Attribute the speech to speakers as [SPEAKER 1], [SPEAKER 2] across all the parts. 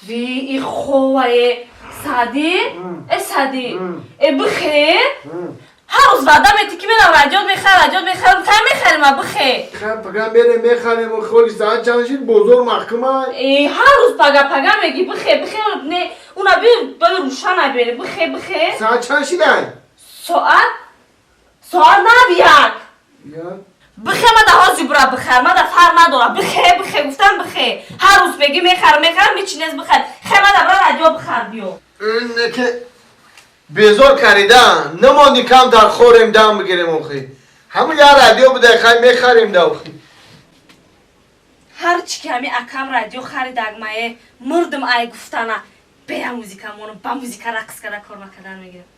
[SPEAKER 1] Ви ховае. Сади? Э Сади. Э бихе? Ҳар рӯз ваъда метӣ ки мерам радио мехарам, радио мехарам, кай мехарем, а бихе?
[SPEAKER 2] Хай пага мерем мехарем, холи саат чанд шид, бозор маҳкума.
[SPEAKER 1] Э ҳар рӯз пага пага мегӣ бихе, бихе, не, уна би доли рӯшан абере, бихе, бихе.
[SPEAKER 2] Саат чанд шидай?
[SPEAKER 1] Соат? Соат 9:01.
[SPEAKER 2] Я?
[SPEAKER 1] Бихе ма да ҳозир бура бихар, ма да фарқ надора. Бихе, бихе, гуфтам бихе. Ҳар рӯз мегӣ мехарам, мехарам, ҳеч нез бихар. Хе ма да бура радио бихар биё.
[SPEAKER 2] Ки безор карида, намонди кам дар хорем дам бигирем охи. Ҳамун я радио будай, хай мехарем да охи.
[SPEAKER 1] Ҳар чи ки ҳами акам радио харидагмае, мурдум ай гуфтана, бея музика монум, ба музика рақс карда кор макардан мегирам.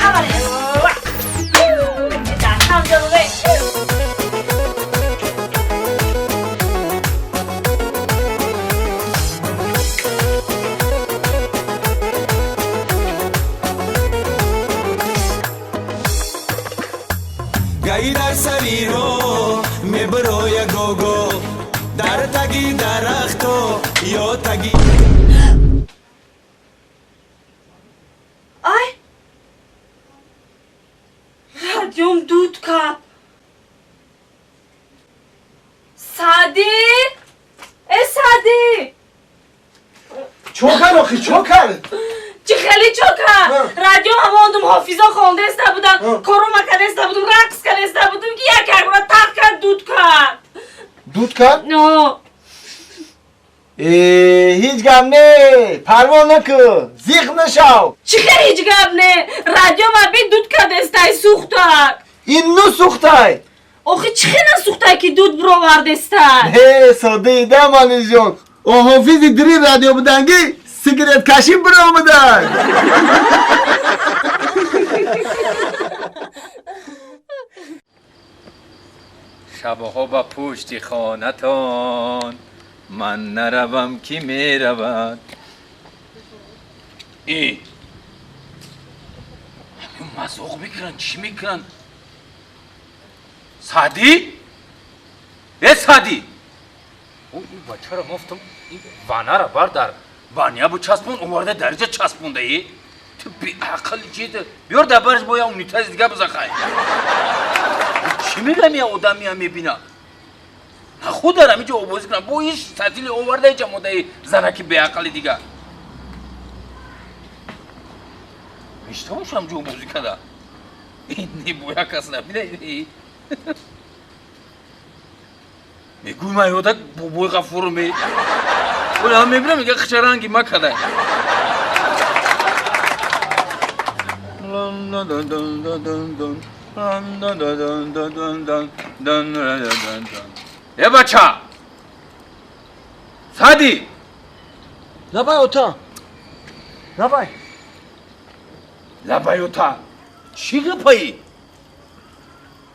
[SPEAKER 1] Ҳамаре.
[SPEAKER 3] Гай дар сари ро мебароя гого, дар таги дарахто ё таги.
[SPEAKER 1] Ай! Радиом дуд кард. Сади? Э Сади!
[SPEAKER 2] Чо кард охи, чо кард?
[SPEAKER 1] Чӣ хеле чо кард? Радио ҳамондум, ҳофизо хондаеста будам, корума кадаеста будум, рақс кадаеста будум, ки як якбора тақ кард, дуд кард.
[SPEAKER 2] Дуд кард?
[SPEAKER 1] Но.
[SPEAKER 2] Э, ҳеҷ гап не, парво накун, зиқ нашав.
[SPEAKER 1] Чӣ хел ҳеҷ гап не? Радио ма би дуд кардестай, сӯхтак.
[SPEAKER 2] Ин ну сӯхтай.
[SPEAKER 1] Охи чӣ хел насӯхтай ки дуд бировардестай?
[SPEAKER 2] Э, соддаида манижон. О ҳофизи дири радио буданги сигареткашӣ биромадай.
[SPEAKER 4] Шабҳо ба пушти хонатон ман наравам, ки меравад. Э ҳамин мазоқ мекунанд, чӣ мекунанд? Саъдӣ? Э Саъдӣ! Ин бачаро гуфтам, ин ванара бар дар баня бучаспон, оварда дариҷа часпонда. Э ту беақл чида? Биёр дар барш бо я унитази дига бизахай. Чӣ мегӯям, я одамия мебина? Худ дар ҳаминҷо обозӣ кунам. Бо иш сатили оварда иҷа модаи занаки беақли дига. Мешта бошам ҷо обозӣ када. Ин не бо як кас набина. Мегӯй ман ёдак бобои Ғафуру ме. Ола ҳам мебинам, мега хичаранги ма када. Э бача! Саъдӣ!
[SPEAKER 2] Лабай ота. Лабай.
[SPEAKER 4] Лабай ота. Чӣ гапаи?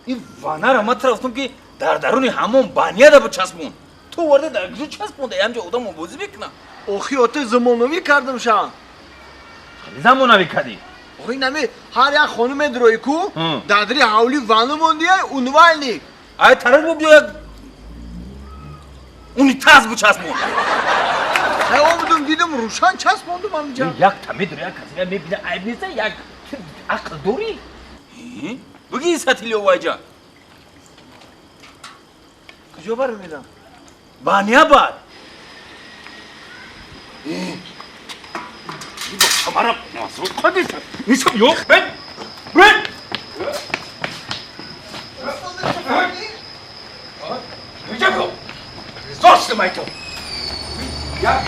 [SPEAKER 4] Ин ванара ма тара гуфтам ки дар даруни ҳамон баняда бичаспон. Ту оварда дар куҷо часпонда? Ҳамҷо одам обозӣ мекунад.
[SPEAKER 2] Охи ота замонавӣ кардам шан.
[SPEAKER 4] Замонавӣ кардӣ?
[SPEAKER 2] Охи нами ҳар як хонум медрои ку, дар дари ҳавли ванна мондия унвальник.
[SPEAKER 4] Ай тараз бо биё як унитаз бичаспон.
[SPEAKER 2] Хай омадум дидам рӯшан часпондум ҳаминҷа.
[SPEAKER 4] Як та медори, як касе мебина, айб нест, як ақл дорӣ? Бигӣ сатили овайҷа.
[SPEAKER 2] Куҷо барам медам?
[SPEAKER 4] Баня бад. Бача мара мазруд қадиса. Нисам ёқ, бен. Бен. Иҷа Зошты майту. Я.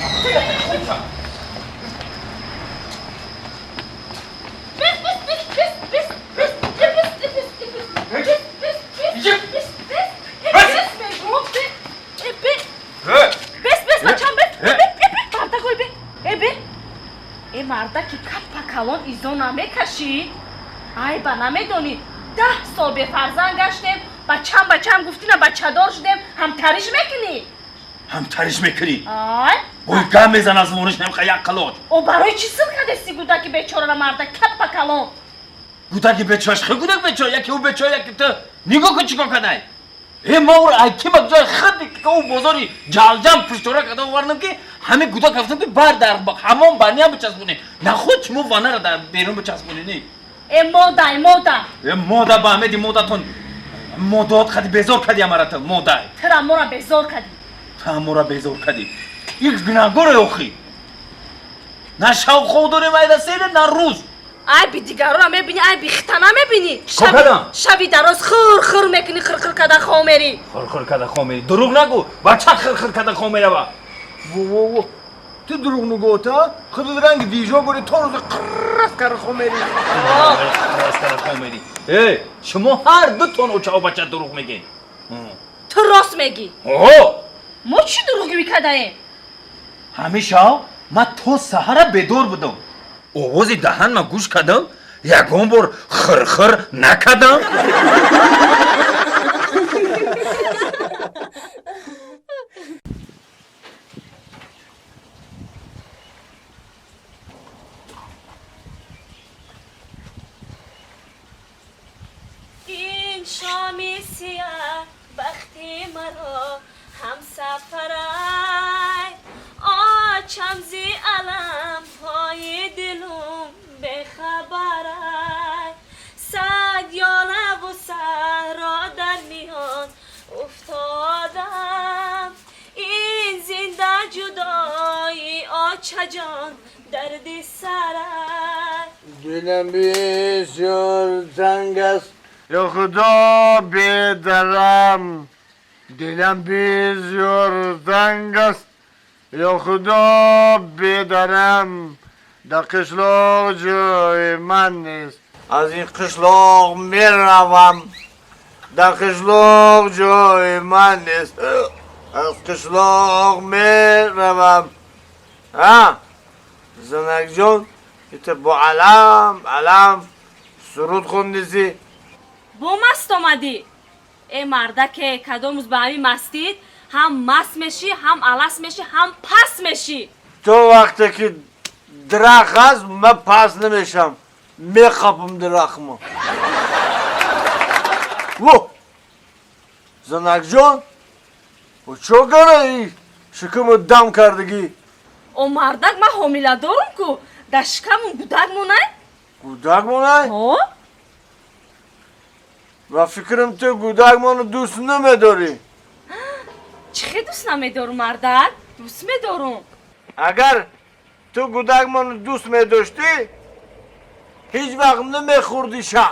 [SPEAKER 1] Бес, бес, бачам, бес, бе, бе, мардакой, бе, э, бе. Э, мардаки каппа калон изо намекашӣ? Ай, ба намедонӣ, 10 сол бефарзанд гаштем, бачам, бачам гуфтина, бачадор шудем, ҳамтариш мекунӣ?
[SPEAKER 4] Ҳамтариш мекунӣ?
[SPEAKER 1] Ай.
[SPEAKER 4] Бой гам мезан аз вониш намха як қалоч.
[SPEAKER 1] О, барои чӣ сил кардести гудаки бечорара, марда каппа калон?
[SPEAKER 4] Гудаки бечораш, хе гудак бечора, яки ӯ бечора, яки ту. Нигоҳ кун чӣ кор кардай. Э ма ура ай ки ба ҷои худ ку бозори ҷалҷам пуштора када овардам ки ҳамин гудак гафтам ки бар дар ҳамон баня бичаспонем. Нахуд шумо ванара дар берун бичаспонед не?
[SPEAKER 1] Э модай, мода.
[SPEAKER 4] Э мода ба ҳамеди модатон модот кади безор кади амарата модай.
[SPEAKER 1] Тра мора безор кади.
[SPEAKER 4] Тра мора безор кади. Ик гунаҳгоре охи. На шав хов дорем айда сере на рӯз.
[SPEAKER 1] Ай би дигарора мебини, ай би хитана мебини. Шаби дароз хир хир мекунӣ, хир хир када хов мери.
[SPEAKER 4] Хир хир када хов мери. Дурӯғ нагӯ. Бача хир хир када хов мерава.
[SPEAKER 2] Во во во. Ту дурӯғ нагӯ худат ранги дижо гӯри то рӯзи қиррас кара хов мери.
[SPEAKER 4] Қиррас кара хов мери. Э, шумо ҳар дутон очаву бача дурӯғ мегӯед.
[SPEAKER 1] Ту рост мегӣ.
[SPEAKER 4] О!
[SPEAKER 1] Мо чӣ дурӯғ мекадаем?
[SPEAKER 4] Ҳамин шав ман то саҳара бедор будам. Овози даҳан ман гӯш кардам, ягон бор хирхир накардам.
[SPEAKER 1] Ин шоми сиёҳ бахти маро ҳамсафарай, очам зи аламҳои дилум бехабарай, сад ёлаву саҳро дар миён уфтодам, ин зинда ҷудои очаҷон дарди сарай.
[SPEAKER 2] Дилам бисёр танг аст, ё худо бедарам. Дилам бисёр танг аст, ё худо бедарам. Дар қишлоқ ҷои ман нест. Аз ин қишлоқ меравам. Дар қишлоқ ҷои ман нест. Аз қишлоқ меравам. А занакҷон, ите бо алам алам суруд хондиси.
[SPEAKER 1] Бо маст омадӣ. Э мардаке, кадом рӯз ба ҳамин мастид ҳам маст мешӣ, ҳам алас мешӣ, ҳам пас мешӣ.
[SPEAKER 2] То вақте ки дарахт ҳаст, ман пас намешам. Мехапам дарахтмо. Во! Занакҷон, чо кара шикаму дам кардагӣ?
[SPEAKER 1] О мардак, ман ҳомила дорум ку, дар шикамум гудак монай?
[SPEAKER 2] Гудак монай?
[SPEAKER 1] Ҳо?
[SPEAKER 2] Ва фикрам ту гудак моно дӯст намедорӣ.
[SPEAKER 1] Чӣ хел дӯст намедорум, мардак? Дӯст медорум.
[SPEAKER 2] Агар ту гудак моно дӯст медоштӣ, ҳеҷ вақт намехӯрдиша.